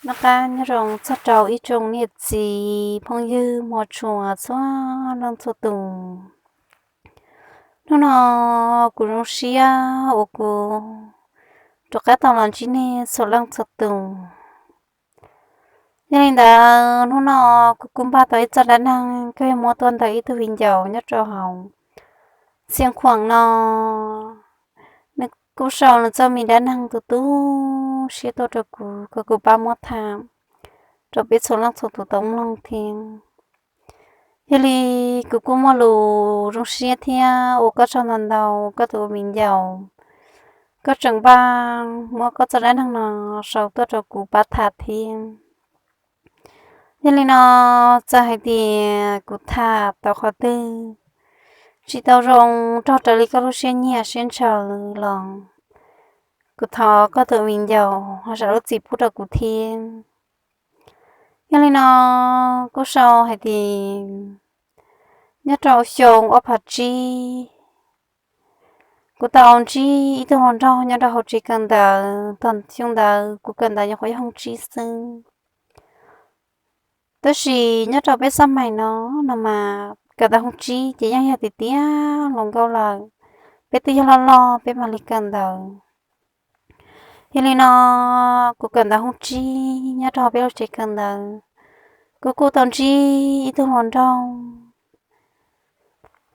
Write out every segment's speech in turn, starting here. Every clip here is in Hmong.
Noj qab nyob zoo txog rau ib tsoom niam txiv phooj ywg hmov tshua txhua leej txhua tus. Hnub no kuv zoo siab uas kuv rov qab tau los ntsib nej txhua leej txhua tus. Yog li ntawd hnub no kuv kuj npaj tau ib txoj dab neeg koj yuav muab tuaj ntawm ib tug viv ncaus nyob rau hauv Xiav Khuam no. Nws kuj sau nws txoj me dab neeg tu tu siab tuaj rau kuv kom kuv pab muab tham rau peb txhua leej txhua tus tau mloog thiab. Yog li kuv kuj muaj lus zoo siab thiab ua koj tsaug ntau ntau koj tus ua viv ncaus, koj tseem npaj muab koj txoj dab neeg no sau tuaj rau kuv pab tham thiab. Yog li no, txawm hais tias kuv tham tau qhov twg tsis tau zoo raws li koj lub siab nyiam siab ntshaw los kuv thov koj tus ua viv ncaus ho zam lub txim pub rau kuv thiab. Yog li no, kuj sau hais tias nyob rau xyoo ob phav tsib, kuv tau ntsib ib tug hluas nraug nyob rau hauv tsev kawm ntawv. Thaum xyoo ntawd kuv kawm ntawv nyuam qhuav yog hoob tsib xwb, tab sis nyob rau peb xab mais no no mas kawm ntawv hoob tsib ces yeej yog tiag tiag hluas nkauj lawm. Peb twb yog loj loj peb mam li kawm ntawv. Yog li no, kuv kawm ntawv hoob tsib nyob rau peb lub tsev kawm ntawv, kuv kuj tau ntsib ib tug hluas nraug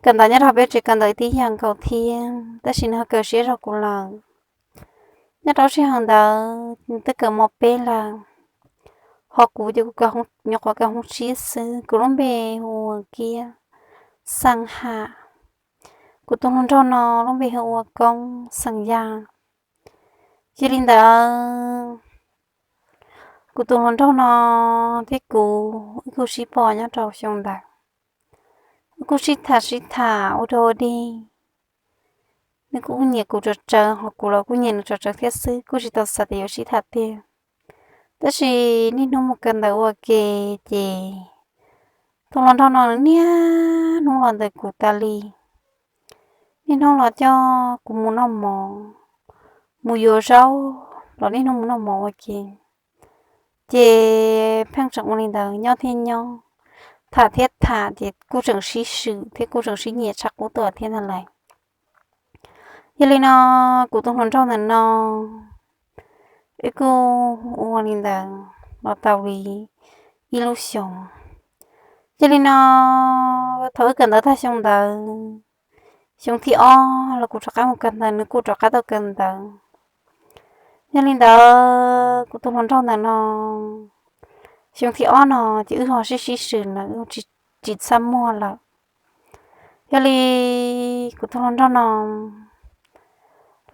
kawm ntawv nyob rau peb tsev kawm ntawv tib yam nkaus thiab, tab sis nws ho kawm siab zog kuv lawm. Nyob rau lub sij hawm ntawd nws twb kawm mos peb lawm, ho kuv ces kuv nyuam qhuav kawm hoob tsib xwb. Kuv lub npe hu ua Kiab xeem Ham, kuv tus hluas nraug no lub npe hu ua Koob xeem Yaj. Yog li ntawd, kuv tus hluas nraug no thiab kuv wb kuj sib pom nyob rau xyoo ntawd, wb kuj sib tham sib tham ua dog ua dig. Nws kuj nyiam kuv tsawv tsawv ho kuv los kuj nyiam nws tsawv tsawv thiab xwb, kuj tsis tau xav tias yuav sib tham tiag. Tab sis niaj hnub mus kawm ntawv ua ke ces tus hluas nraug no nws niaj hnub los ntawm kuv tas li. Niaj hnub los coj kuv mus noj mov, mus yuav zaub los niaj hnub mus noj mov ua ke. Ces pheej tseem ua li ntawd nyob thiab nyob, tham thiab tham ces kuj tseem sib swm thiab kuj tseem sib nyiam tshaj qub tuaj thiab ntag lauj. Yog li no, kuv tus hluas nraug ntawm no wb kuj ua li ntawd los tau li ib lub xyoos. Yog li no, thaum wb kawm ntawv tag xyoo ntawd, xyoo thib ob los kuv rov qab mus kawm ntawv, nws kuj rov qab tau kawm ntawv. Yog li ntawd, kuv tus hluas nraug ntawm no, xyoo thib ob no ces wb ho sib sib swm lawm, wb tsis txaj muag lawm. Yog li, kuv tus hluas nraug no,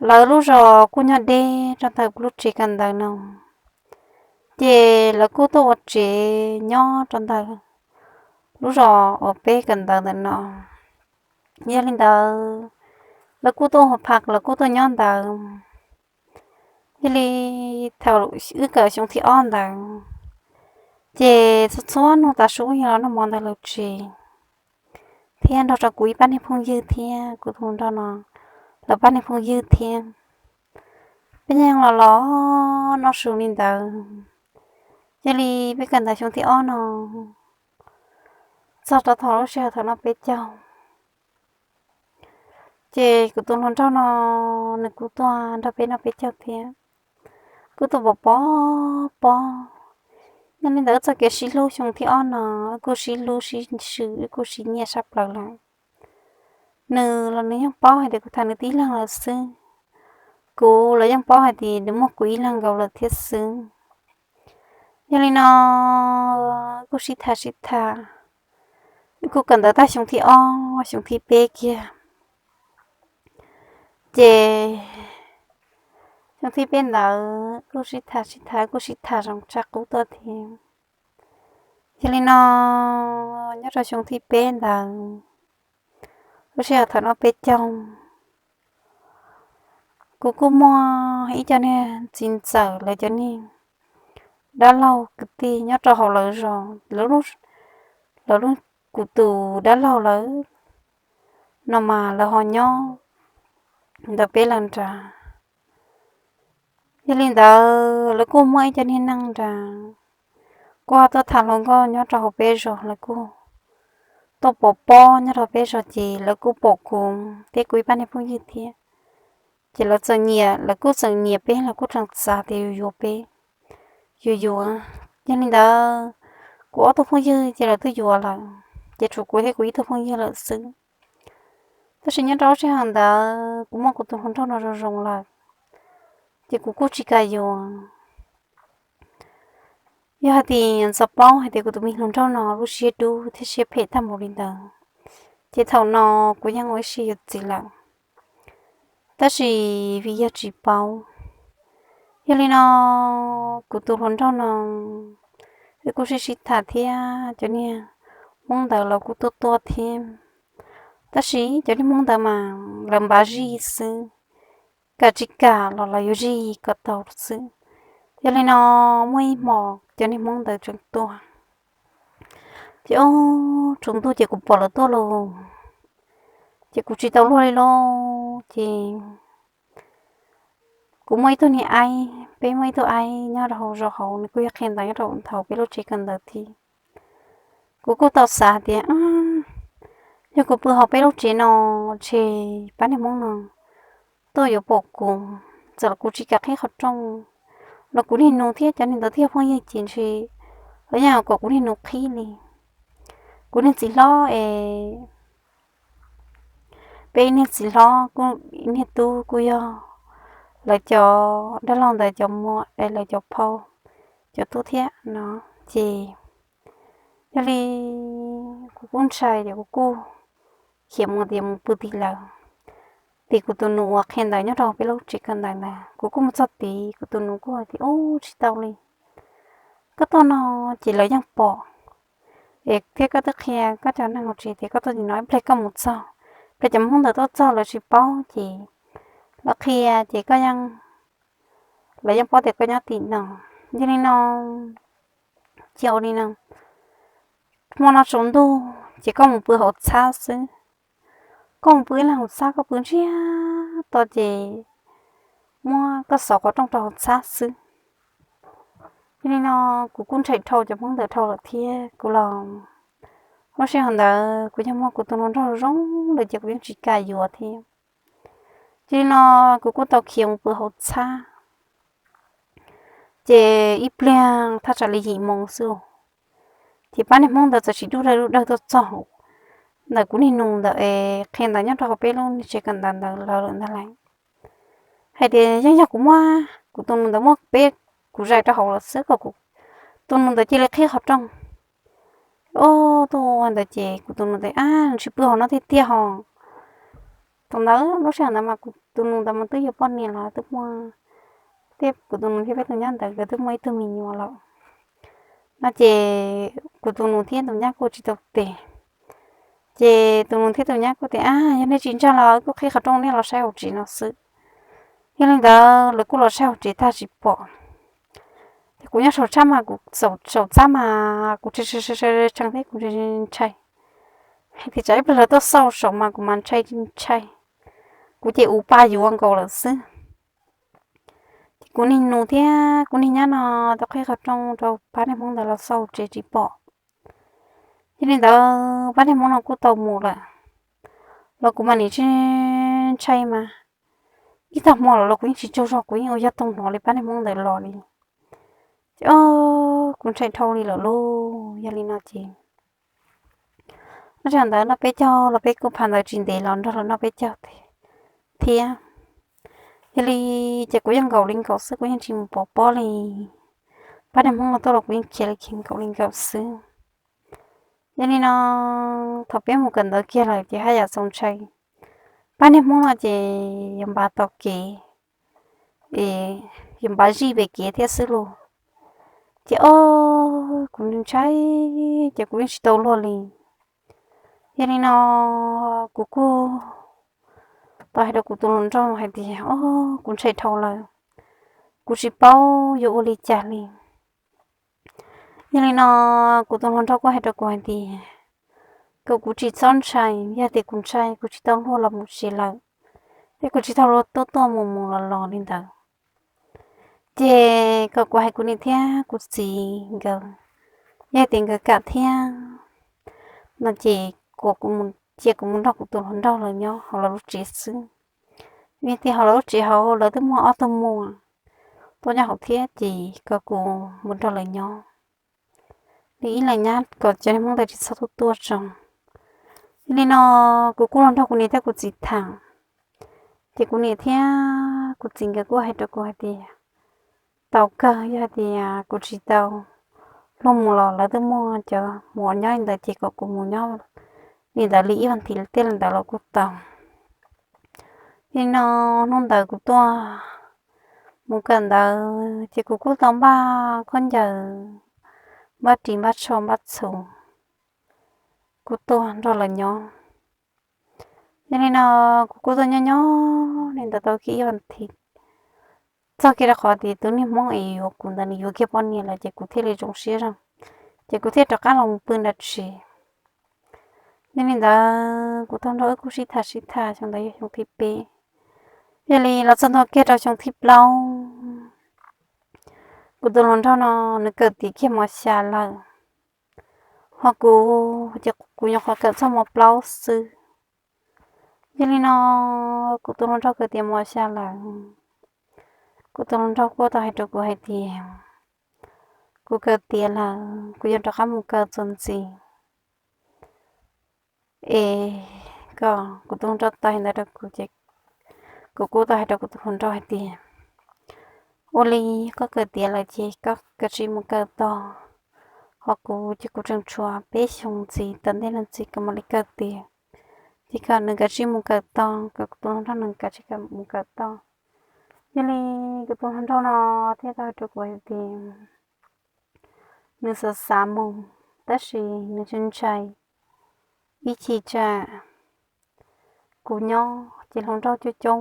lawv lub zos kuj nyob deb rau ntawm lub tsev kawm ntawv no, ces lawv kuj tuaj ua tsev nyob rau ntawm lub zos uas peb kawm ntawv ntawm no. Yog li ntawd, lawv kuj tuaj ua pha, lawv kuj tuaj nyob ntawd. Yog li, thaum wb kawm xyoo thib ob ntawd, ces txhua txhua hnub tav su yog los noj mov ntawm lawv tsev, thiab nrog rau kuv ib pab niag phooj ywg thiab kuv tus hluas nraug no lawv pab niag phooj ywg thiab. Peb yeej los los noj su li ntawd. Yog li peb kawm ntawv xyoo thib ob no txog rau thaum lub sij hawm thaum noj peb caug, ces kuv tus hluas nraug no nws kuj tuaj nrog peb noj peb caug thiab. Kuj tuaj pov pov pob. Yog li ntawd wb txoj kev sib hlub xyoo thib ob no, wb kuj sib hlub sib swm, wb kuj sib nyiam sab plaws lawm. Nws los nws yeej paub hais tias kuv tham nws tib leeg lawm xwb, kuv los yeej paub hais tias nws muaj kuv ib leeg nkaus lawm thiab xwb. Yog li no, kuj sib tham sib tham, wb kuj kawm ntawv tag xyoo thib ob xyoo thib peb kiag. Ces xyoo thib peb ntawd kuj sib tham sib tham, kuj sib tham zoo tshaj qub tuaj thiab. Yog li no, nyob rau xyoo thib peb ntawd, lub sij hawm thaum noj peb caug, kuv kuj muaj ib co niag txiv ntxawm, lawv cov niag dab laug kwv tij nyob rau hauv lawv zos, lawv lub, kuv tus dab laug lawv no mas lawv ho nyob ntawm peb lawv nrad. Yog li ntawd lawv kuj muaj ib co niag neeg nrad kuj ho tuaj tham hluas nkauj nyob rau hauv peb zos, lawv kuj tuaj pov pob nyob rau peb zos ces lawv kuj pom kuv thiab kuv ib pab niag phooj ywg thiab. Ces lawv txawm nyiam, lawv kuj txawm nyiam peb, lawv kuj tseem xav tias yuav yuav peb, yuav yuav. Yog li ntawd kuv ob tug phooj ywg ces lawv twb yuav lawm, ces tshuav kuv thiab kuv ib tug phooj ywg lawm xwb. Tab sis nyob rau lub sij hawm ntawd kuv muaj kuv tus hluas nraug no zoo zoo lawm, ces kuv kuj tsis kam yuav. Yog hais tias ntxov paub hais tias kuv tus me hluas nraug no lub siab dub thiab siab phem tag npaum li ntawd, ces thaum no kuv yeej ua ib siab yuav txiv lawm. Tab sis vim yog tsis paub, yog li no kuv tus hluas nraug no wb kuj sib sib tham thiab cov niag Hmoob ntawd los kuj tuaj tuaj thiab. Tab sis cov niag Hmoob ntawd mas lawv npav zij xwb, kam tsis kam los lawv yuav zij kom tau xwb. Yog li no muaj ib hmos cov niag Hmoob ntawd tseem tuaj, ces ob tsaus ntuj ces kuv pom lawv tuaj lauj, ces kuv tsis tau luag li lauj. Ces kuv muaj ib tug niag aib, peb muaj ib tug aib nyob rau hauv zos hauv, nws kuj yog qhia ntawv nyob rau ntawm peb lub tsev kawm ntawv thiab. Kuv kuj tau xav hais tias yog kuv pw hauv peb lub tsev no, ces pab niag Hmoob no tuaj yuav pom kuv, txawm los kuv tsis kam qhib qhov rooj los kuv niag nus thiab cov niag ntawd thiaj phooj ywg ces ntshe lawv yeej kom kuv niag nus qhib li. Kuv niag txiv hlob es peb niag txiv hlob kuj niag tub kuj yog lawv cov dab laug ntawd cov muam es lawv cov phauj cov tub thiab no, ces yog li kuv kuj ntshai ces kuv kuj khiav mus tias mus pw tim lawv, tim kuv tus nus uas qhia ntawv nyob rau peb lub tsev kawm ntawv ntawd. Kuv kuj mus txog tid kuv tus nus kuj hais tias ub tsis tau li, koj tuaj no ces lawv yeej pom, es thiab koj twb qhia koj cov neeg hauv tsev tias koj tuaj tim no ib pliag koj mus txog, ib pliag cov Hmoob ntawd tuaj txog lawv tsis paub ces lawv qhia ces koj yeej, lawv yeej paub tias koj nyob tim no. Yog li no cia ua li no, hmo no tsaus ntuj ces koj mus pw hauv txhab xwb. Koj mus pw ib leeg hauv txhab, koj pw ntsiag to ces muab koj xauv qhov rooj rau hauv txhab xwb. Yog li no kuv kuj ntshai dhau cov Hmoob ntawd dhau lawm thiab kuv los, lub sij hawm ntawd kuv yog muaj kuv tus hluas nraug zoo lawm ces kuv yeej tsis kam yuav thiab. Yog li no kuv kuj tau khiav mus pw hauv txhab. Ces ib pliag thaj tsam li yim moos xwb, ces pab niag Hmoob ntawd txawm tsis dub dawg dub dawg tuaj txog ntawm kuv niag nus ntawd es qhia ntawv nyob rau hauv peb lub niag tsev kawm ntawv ntawd lawv lawm ntag lauj. Hais tias yeej yog kuv muab kuv tus nus ntawd muab peb kuv zais rau hauv lawm xwb kom kuv tus nus ntawd cia li qhib qhov rooj. Ub, tuaj ua ntawd ces kuv tus nus ntawd ab tsis pw hauv no tiag tiag ho. Thaum ntawd lub sij hawm ntawd mas kuv tus nus ntawd mas twb yuav poj niam los twb muaj, thiab kuv tus nus thiab peb tus nyab ntawd nkawd twb muaj ib tug me nyuam lawm no ces kuv tus nus thiab tus nyab kuj tsis tau tes. Ces tus nus thiab tus nyab kuj tias ab yog nej tsis ntshai los kuj qhib qhov rooj nej los saib hauv tsev no xwb. Yog li ntawd lawv kuj los saib hauv tsev tag tsis pom. Ces kuv nyob saum txhab mas kuv, saum txhab mas kuv tshee tshee tshee thiab kuv ntshai. Hais tias tsam ib pliag lawv tuaj xauj saum mas kuv mas ntshai ntshai, kuv ces ua pa yuav nkaus lawm xwb. Ces kuv niag nus thiab kuv niag nyab no tau qhib qhov rooj rau pab niag Hmoob ntawd los xauj tsev tsis pom. Yog li ntawd pab niag Hmoob no kuj tau mus lawm, los kuv mas nim tsis ntshai mas, ib tag hmo los los kuv yeej tsis tsaug zog, kuv yeej ua yog toog hnov li pab niag Hmoob ntawd los li. Ces o, kuv ntshai dhau li lawm lauj. Yog li no ces lub sij hawm ntawd noj peb caug los peb kuj pha ntawd tsis ntev los nrog lawv noj peb caug thiab. Yog li ces kuv yeej nkaum li nkaum xwb, kuv yeej tsis mus pov pob li. Pab niag Hmoob no tuaj los kuv yeej khiav li khiav nkaum li nkaum xwb. Yog li no thaum peb mus kawm ntawv kiag lawm ces haj yam txaus ntshai. Pab niag Hmoob no ces yuav npav tom kev, yuav npav zij pem kev thiab xwb lauj. Ces o, kuv ntshai, ces kuv yeej tsis tau luag li. Yog li no kuv kuj tau hais rau kuv tus hluas nraug hais tias o, kuv ntshai dhau lawm, kuv tsis paub yuav ua li cas li. Yog li no kuv tus hluas nraug kuj hais rau kuv hais tias kom kuv tsis txhob ntshai, yog tias kuv ntshai kuv tsis tau luag los mus tsev lawm, thiab kuv tsis tau luag tuaj tuaj mus mus los los li ntawd. Ces kom kuv hais kuv niam thiab kuv txiv nkawd, yog tias nkawd kam thiab no ces kom kuv cia kuv mus nrog kuv tus hluas nraug lawv nyob hauv lawv lub tsev xwb. Vim tias hauv lawv lub tsev hauv lawv twb muaj ob tug muam tuaj nyob hauv thiab ces kom kuv mus nrog lawv nyob li ib leeg nyab kom cov niag Hmoob ntawd tsis txhob tuaj tuaj tso. Yog li no kuv kuj los nrog kuv niam thiab kuv txiv tham, ces kuv niam thiab kuv txiv nkawd kuj hais rau kuv hais tias tau kawg, yog hais tias kuv tsis tau luag mus los lawv twb muaj cov muam nyob li ntawd ces kom kuv mus nyob li ntawd li ib vas thiv tej li ntawd los kuj tau. Yog li no hnub ntawd kuv tuaj mus kawm ntawv ces kuv kuj tau npaj khaub ncaws, npaj ris npaj tsho npaj txhuv, kuv tuaj nrog lawv nyob. Yog li no kuv kuj tuaj nyob nyob li ntawd tau kiag ib vas thiv, txog kiag rau qhov tias tus niag Hmoob es yuav kuv ntawd nws yuav kiag poj niam lawm ces kuv thiaj li zoo siab zog, ces kuv thiaj rov qab los mus pw nram tsev. Yog li ntawd kuv tus hluas nraug wb kuj sib tham sib tham, xyoo ntawd yog xyoo thib peb. Yog li los txog ntua kiag rau xyoo thib plaub, kuv tus hluas nraug no nws kawm tiav kiag mos xya lawm, ho kuv ces kuv nyuam qhuav kawm txog mos plaub xwb. Yog li no kuv tus hluas nraug kawm tiav mos xya lawm, kuv tus hluas nraug kuj tau hais rau kuv hais tias kuv kawm tiav lawm kuv yuav rov qab mus kawm txuas ntxiv. Es kom kuv tus hluas nraug tau hais ntawd rau kuv ces kuv kuj tau hais rau kuv tus hluas nraug hais tias ua li koj kawm tiav lawm ces koj kav tsij mus kawm tog, ho kuv ces kuv tseem tshuav peb xyoos ntxiv, tom ntej no ntxiv kuv mam li kawm tiav. Ces kom nws kav tsij mus kawm tog, kom kuv tus hluas nraug nws kav tsij mus kawm tog. Yog li kuv tus hluas nraug no thiaj tau hais rau kuv hais tias nws xav xav mus, tab sis nws ntshai ntshai ib chim tsam kuv nyob ces hluas nraug coob coob,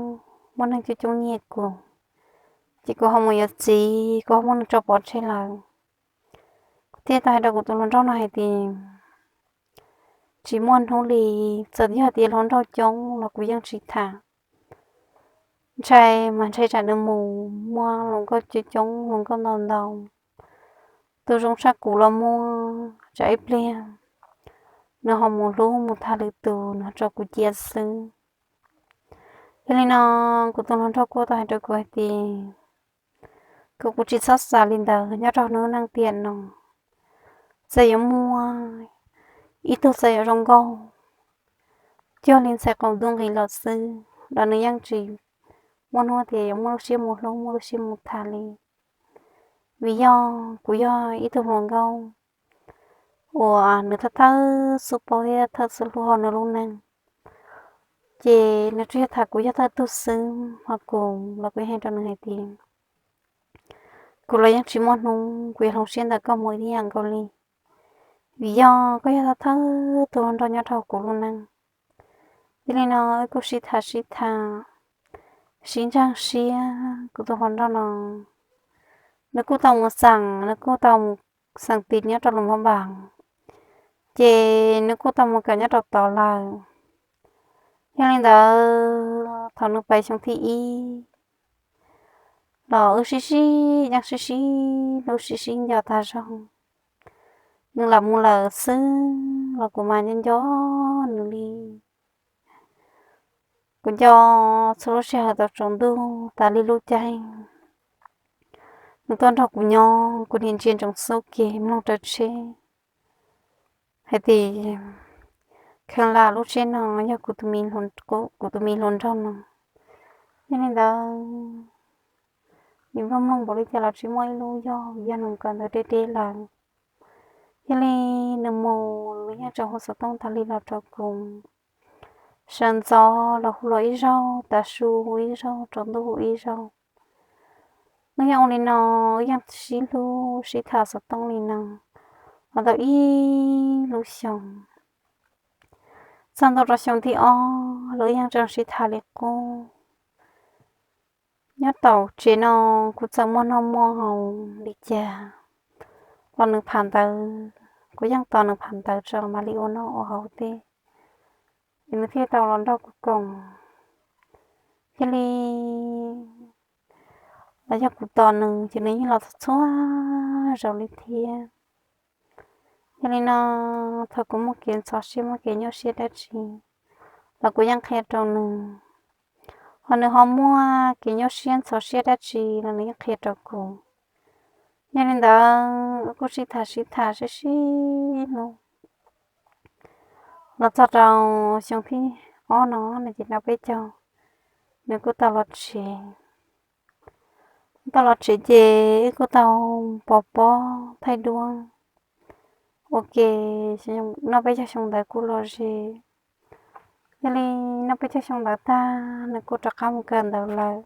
muaj neeg coob coob nyiam kuv, ces kuv ho mus yuav txiv kuv ho muab nws tso pov tseg lawm. Kuv thiaj tau hais rau kuv tus hluas nraug no hais tias tsis muaj hnub li, txawm yog tias hluas nraug coob los kuv yeej tsis tham. Ntshai mas ntshai tsam nws mus muaj hluas nkauj coob coob, hluas nkauj ntau ntau, tus zoo tshaj kuv los muaj, tsam ib pliag nws ho mus hlub mus tham lwm tus nws ho tso kuv cia xwb. Yog li no kuv tus hluas nraug kuj tau hais rau kuv hais tias kom kuv tsis txhob xav li ntawd, nyob rau hnub neej tiam no txawm yuav muaj ib tug txawm yuav zoo nkauj cuag li ntxhais qaum ntuj nqis los xwb los nws yeej tsis muaj hnub tias yuav muaj lub siab mus hlub muaj lub siab mus tham li. Vim yog kuv yog ib tug hluas nkauj uas nws thawj thawj xub paub thiab thawj xub hlub hauv nws lub neej, ces nws tsuas yog tham kuv yog thawj tug xwb, ho kuv los kuv hais rau nws hais tias kuv los yeej tsis muaj hnub kuv yuav hloov siab ntawm koj mus ib yam nkaus li, vim yog koj yog thawj thawj tus hluas nraug nyob rau kuv lub neej. Yog li no wb kuj sib tham sib tham, sib ntseeg siab, kuv tus hluas nraug no nws kuj tau mus xeem, nws kuj tau mus xeem tis nyob rau Luas Phab Npas, ces nws kuj tau mus kawm nyob rau tod lawm. Yog li ntawd thaum nws pais xyoo thib ib los wb sib sib yeej sib sib hlub sib sib nco tag zog. Nws lam mus lawm xwb los kuv mas nco nco nws li. Kuv nco txhua lub sij hawm tau tsaus ntuj tas li lub caij nws tuaj nrog kuv nyob, kuv niaj ntsia ntsoov xub ke mloog raws tsheb hais tias kheev lam lub tsheb no yog kuv tus me, kuv tus me hluas nraug no. Yog li ntawd nws mloog mloog npaum li cas los tsis muaj ib lub yog, yog nws kawm ntawv deb deb lawm. Yog li nws mus nws yeej tseem hu xov tooj tag li los rau kuv, sawv ntxov los hu los ib zaug, tav su hu ib zaug, tsaus ntuj hu ib zaug. Wb yeej ua li no, wb yeej sib hlub sib tham xov tooj li no los tau ib lub xyoos. Txog ntua rau xyoo thib ob los wb yeej tseem sib tham li qub. Nyob tom tsev no kuv txawm muaj noj muaj haus li cas los nws pham ntawv, kuv yeej tos nws pham ntawv tso mam li ua noj ua haus thiab, es nws thiaj tau los nrog kuv koom. Yog li los yog kuv tos nws ces nws yeej los txhua txhua zaus li thiab. Yog li no, thaum kuv muaj kev ntxhov siab muaj kev nyuaj siab dab tsi los kuv yeej qhia rau nws, ho nws ho muaj kev nyuaj siab ntxhov siab dab tsi los nws yeej qhia rau kuv. Yog li ntawd wb kuj sib tham sib tham sib sib hlub los txog rau xyoo thib ob no no ces noj peb caug nws kuj tau los tsev. Tau los tsev ces wb kuj tau pov pob thaij duab ua ke, noj peb caug xyoo ntawd kuj los ze. Yog li noj peb caug xyoo ntawd tag nws kuj rov qab mus kawm ntawv lawm.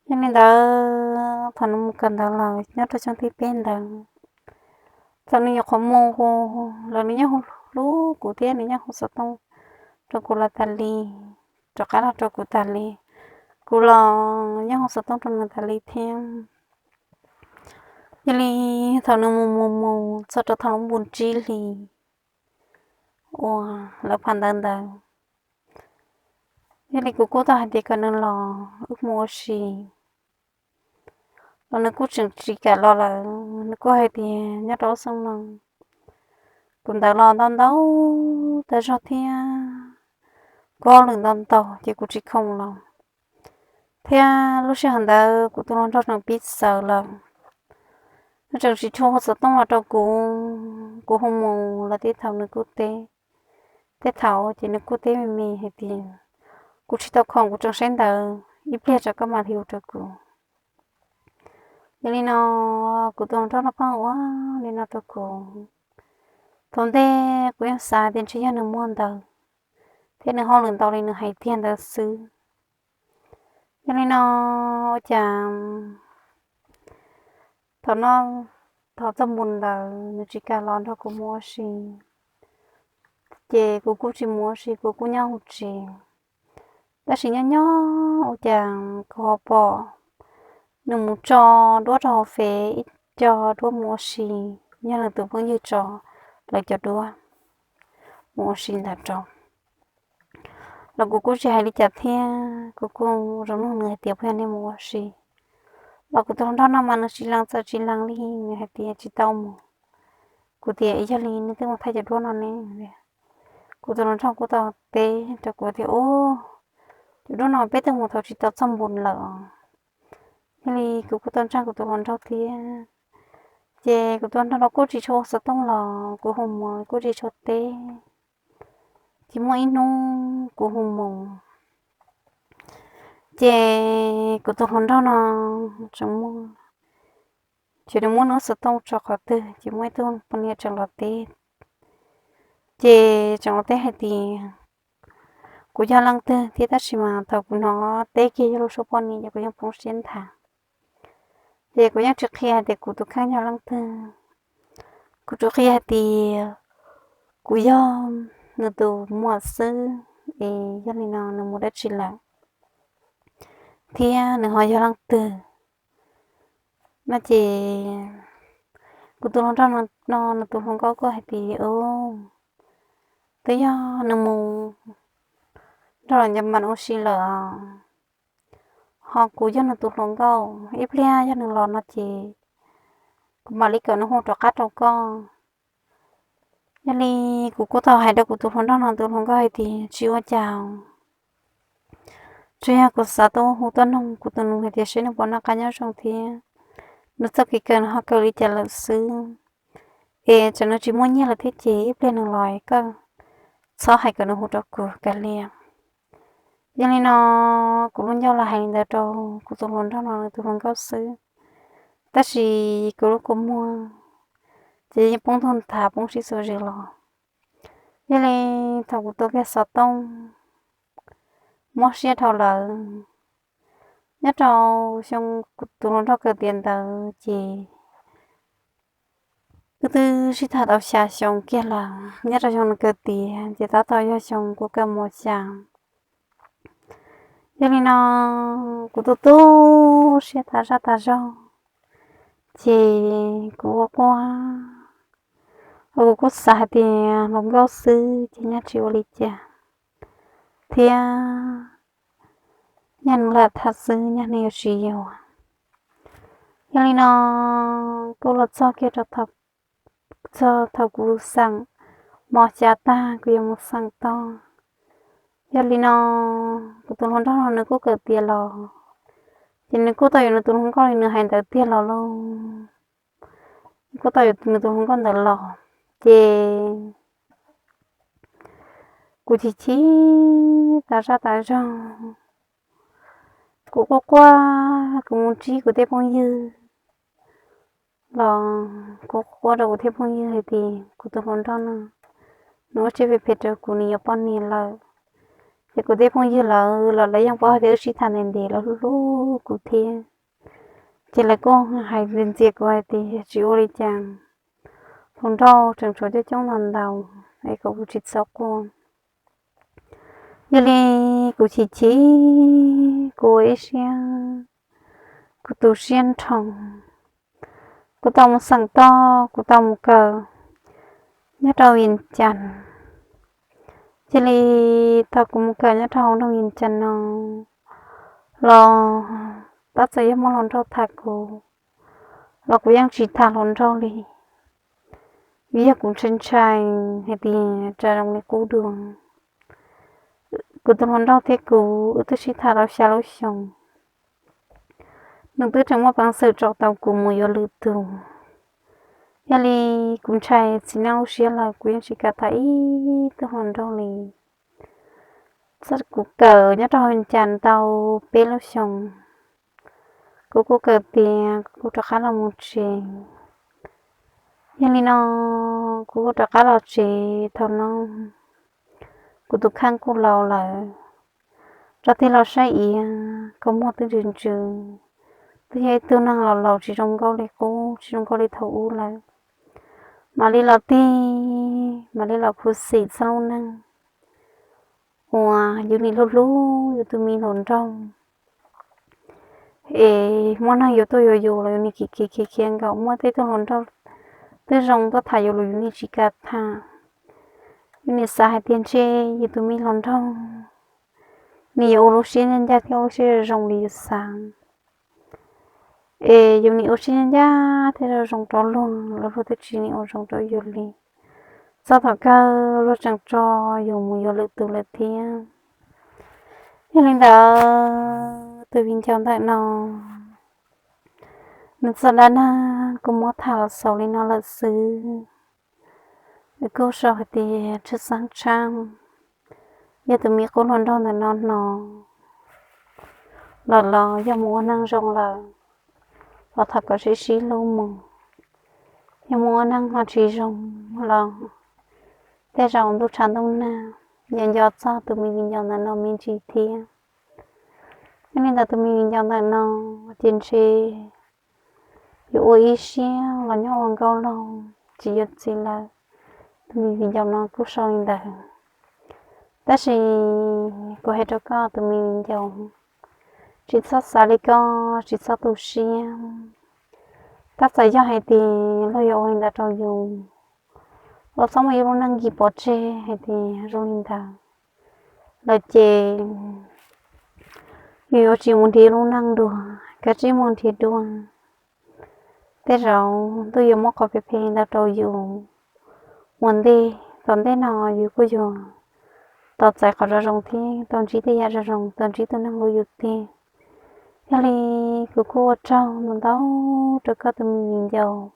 Yog li ntawd thaum nws mus kawm ntawv lawm nyob rau xyoo thib peb ntawd, thaum nws nyuam qhuav mus lawm nws yeej hu hlub kuv thiab nws yeej hu xov tooj rau kuv los tas li, rov qab los rau kuv tas li, kuv los yeej hu xov tooj rau nws tas li thiab. Yog li thaum nws mus mus mus txog rau thaum lub npu tsib hlis uas lawv phav ntawv ntawd, yog li kuv kuj tau hais tias kom nws los wb mus ua si, los nws kuj tseem tsis kam los lawm. Nws kuj hais tias nyob rau lub xyoo no kuv ntawv los ntau ntau tas zog thiab kuv hauj lwm ntau ntau ces kuv tsis khoom los, thiab lub sij hawm ntawd kuv tus hluas nraug tseem pib txawv lawm, nws tseem tsis tshua hu xov tooj los rau kuv, kuv hu mus los tej thaum nws kuj teb, tej thaum ces nws kuj teb me me hais tias kuv tsis tau khoom kuv tseem saib ntawv, ib pliag tsam koj mam li hu rau kuv. Yog li no kuv tus hluas nraug no pheej ua li no rau kuv. Thaum ntej kuv yeej xav tias ntshe yog nws muaj ntawv thiab nws hauj lwm ntau li nws hais tiag ntawd xwb. Yog li no ua cas thaum no, thaum txoj npu ntawd nws tsis kam los nrog kuv mus ua si, ces kuv kuj tsis mus ua si kuv kuj nyob hauv tsev. Tab sis nyob nyob ua cas kuv ho pom nws mus tso duab rau hauv fem ib co duab mus ua si, yog nws tus phooj ywg tso lawv cov duab mus ua si ntawd rau los kuv kuj tsis hais li cas thiab kuv kuj zoo nug nws hais tias puas yog nej mus ua si, los kuv tus hluas nraug no mas nws tsis lees txawm tsis lees li, nws hais tias tsis tau mus. Kuv tias yog li nej twb mus thaij cov duab no ne? Kuv tus hluas nraug kuj tau teb rau kuv tias u, cov duab no peb twb mus thaum tsis tau txoj npu lawm os. Yog li kuv kuj tau ntseeg kuv tus hluas nraug thiab, ces kuv tus hluas nraug los kuj tsis tshua hu xov tooj los kuv hu mus kuj tsis tshua teb. Ces muaj ib hnub kuv hu mus, ces kuv tus hluas nraug no tseem muaj, ces nws muab nws lub xov tooj tso qhov twg ces muaj ib tug poj niam tseem los teb, ces tseem los teb hais tias kuv yog leej twg thiab, tab sis mas thaum kuv hnov teb kiag yog lub suab poj niam ces kuv yeej poob siab nthav. Ces kuv yeej tsis qhia hais tias kuv tus kheej yog leej twg, kuv tsuas qhia hais tias kuv yog nws tus muam xwb, es yog li no nws mus dab tsi lawm thiab nws ho yog leej twg no ces kuv tus hluas nraug no nws tus hluas nkauj kuj hais tias u, twb yog nws mus nrog los nco mam ua si lawm os, ho kuv yog nws tus hluas nkauj, ib pliag yog nws los no ces kuv mam li kom nws hu rov qab rau koj. Yog li kuv kuj tau hais rau kuv tus hluas nraug no tus hluas nkauj hais tias tsis ua cas, tsuas yog kuv xav tuaj hu tuaj noog kuv tus nus hais tias seb nws puas noj qab nyob zoo thiab nws txoj kev kawm nws ho kawm li cas lawm xwb. Es txawm nws tsis muaj nyiaj lawm thiab ces ib pliag nws los koj txhob hais kom nws hu rau kuv kav liam. Yog li no kuv lub ncauj los hais li ntawd rau kuv tus hluas nraug no nws tus hluas nkauj xwb, tab sis kuv lub kua muag ces yeej poob ntug nthav poob sib xuas zis los. Yog li thaum kuv tua kiag xov tooj mob siab dhau lawm, nyob rau xyoo kuv tus hluas nraug kawm tiav ntawd ces wb twb sib tham tau xya xyoo kiag lawm. Nyob rau xyoo nws kawm tiav ces tab tom yog xyoo kuv kawm mos xya. Yog li no kuv tu tu siab tas zaj tas zog, ces kuv ua quaj, kuv kuj xav hais tias hluas nkauj xwb ces nyaj tsis ua li cas, thiab nyaj nws lam tham xwb nyaj nws yuav tsis yuav. Yog li no kuj los txog kiag rau thaum, txog thaum kuv xeem mov xyav tag kuv yuav mus xeem tog. Yog li no kuv tus hluas nraug no nws kuj kawm tiav los, ces nws kuj tau yuav nws tus hluas nkauj li nws hais ntawd tiag los lauj. Kuj tau yuav nws tus hluas nkauj ntawd los, ces kuv chim chim tas zaj tas zog. Kuv quaj quaj, kuv mus ntsib kuv tej phooj ywg los kuv quaj rau kuv tej phooj ywg hais tias kuv tus hluas nraug no nws ua siab phem phem rau kuv, nws yuav poj niam lawm. Ces kuv tej phooj ywg lawv los lawv yeej paub hais tias wb sib tham ntev ntev, lawv hlub hlub kuv thiab. Ces lawv kuj hais ntxias kuv hais tias tsis ua li cas, hluas nraug tseem tshuav coob coob ntau ntau, es kom kuv tsis txhob quaj. Yog li kuv chim chim, kuv ua ib siab, kuv tu siab nrho. Kuv tau mus xeem tog, kuv tau mus kawm nyob rau Vias Cas. Cia li thaum kuv mus kawm nyob rau hauv nroog Vias Cas no los, tab txawm yog muaj hluas nraug tham kuv los kuv yeej tsis tham hluas nraug li. Vim yog kuv ntshai ntshai hais tias tsam zoo li qub dua. Kuv tus hluas nraug thiab kuv wb twb sib tham tau xya lub xyoos, nws twb tseem muaj peev xwm tso tau kuv mus yuav lwm tus. Yog li kuv ntshai txiv neej lub siab lawm kuv yeej tsis kam tham ib tug hluas nraug li. Txog kuv kawm nyob rau Vias Cas tau peb lub xyoos, kuv kuj kawm tiav kuv kuj rov qab los mus tsev. Yog li no kuv kuj rov qab los tsev thaum no, kuv tus kheej kuj laus lawm. Rov tig los saib iav, kua muag twb ntsws ntsws, twb yog ib tug neeg laus laus tsis zoo nkauj li qub, tsis zoo nkauj li thaum ub lawm. Mam li los tig, mam li los khuv xim txog lub neej uas yus nim hlub hlub yus tus me hluas nraug, es muaj neeg yuav tuaj yuav yus los yus nim khiav khiav khiav khiav nkaum, muaj tej tug hluas nraug twb zoo tuaj tham yus los yus nim tsis kam tham. Yus nim xav hais tias ntshe yus tus me hluas nraug nim yuav ua lub siab ncaj ncaj thiab ua lub siab zoo zoo li yus xav. Es yus nim ua siab ncaj ncaj thiab zoo zoo rau luag los luag twb tsis nim ua zoo rau yus li. Txog thaum kawg luag tseem tso yus mus yuav lwm tus lawm thiab. Yog li ntawd tus viv ncaus ntawm no nws txoj dab neeg kuj muab tham los xaus li no lawm xwb. Kuj sau hais tias tshwj xeeb tshaj, yog tus me qub hluas nraug ntawm no hnov lawm los yog mus ua neeg zoo lawm los thov kom sib sib hlub mus. Yog mus ua neeg ho tsis zoo los tej zaum ntuj tshav ntuj nag yuav nco txog tus me viv ncaus ntawm no me ntsis thiab. Yog li ntawd tus me viv ncaus ntawm no ces ntshe yuav ua ib siab los nyob ua nkauj laug tsis yuav txiv lawm. Tus me viv ncaus no kuj sau li ntawd. Tab sis kuv hais rau koj tus me viv ncaus, tsis txhob xav li koj, tsis txhob tu siab. Tab txawm yog hais tias luag yuav ua li ntawd rau yus los txhob muaj ib lub neej nkig pov tseg hais tias zoo li ntawd lawm ces yus yuav tsis mus nrhiav lub neej dua, kav tsij mus nrhiav dua. Tej zaum ntuj yuav muab qhov phem phem li ntawd rau yus ua ntej, tom ntej no yus kuj yuav tau txais qhov zoo zoo thiab tau ntsib tej yam zoo zoo, tau ntsib tus neeg hlub yus tiag. Yog li kuv kuj ua tsaug ntau ntau rau koj tus me viv ncaus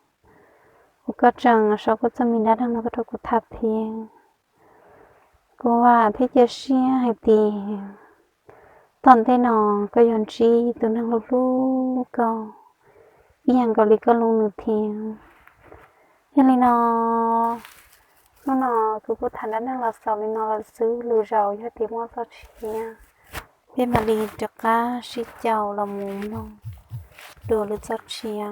uas koj tseem sau koj txoj me dab neeg no tuaj rau kuv tham thiab. Kuv vam thiab cia siab hais tias tom ntej no koj yuav ntsib tus neeg hlub hlub koj ib yam nkaus li koj hlub nws thiab. Yog li no, hnub no kuv kuj tham dab neeg los xaus li no lawm xwb, lwm zaus yog tias muaj txoj sia peb mam li rov qab sib caum los mus mloog dua lwm txoj sia.